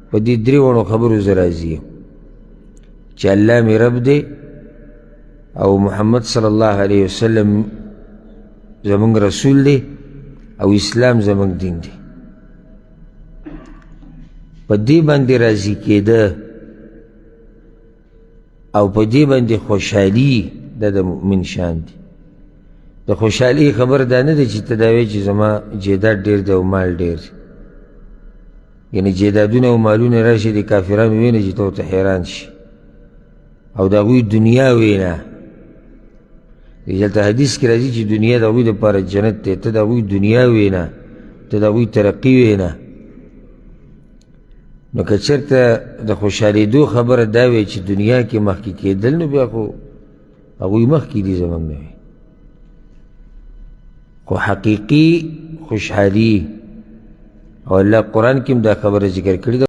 په دې درېواړو خبرو زه راضي یم چې الله مې رب دی او محمد صلی الله علیه وسلم زمونږ رسول دی او اسلام زمونږ دین دی. په دې باندې راضي کېده او په دې باندې خوشحالي دا د مؤمن شان دی. د خوشحالي خبر دا نه ده چې ته دا وایې چې زما جیداد ډېر دی او مال ډېر دی، یعنې جیدادونه او مالونه راشي د کافرانو وینه چې ته ورته حیران شي او د هغوی دنیا وینه. دلته حدیث کې راځي چې دنیا د هغوی دپاره جنت دی، ته د هغوی دنیا وینه، ته د هغوی ترقي وینه. نو که چېرته د خوشحالېدو خبره دا وي چې دنیا کې مخکې کېدل، نو بیا خو هغوی مخکې دي زموږ نه وي. خو حقیقي خوشحالي، او الله قرآن کې هم دا خبره ذکر کړې ده.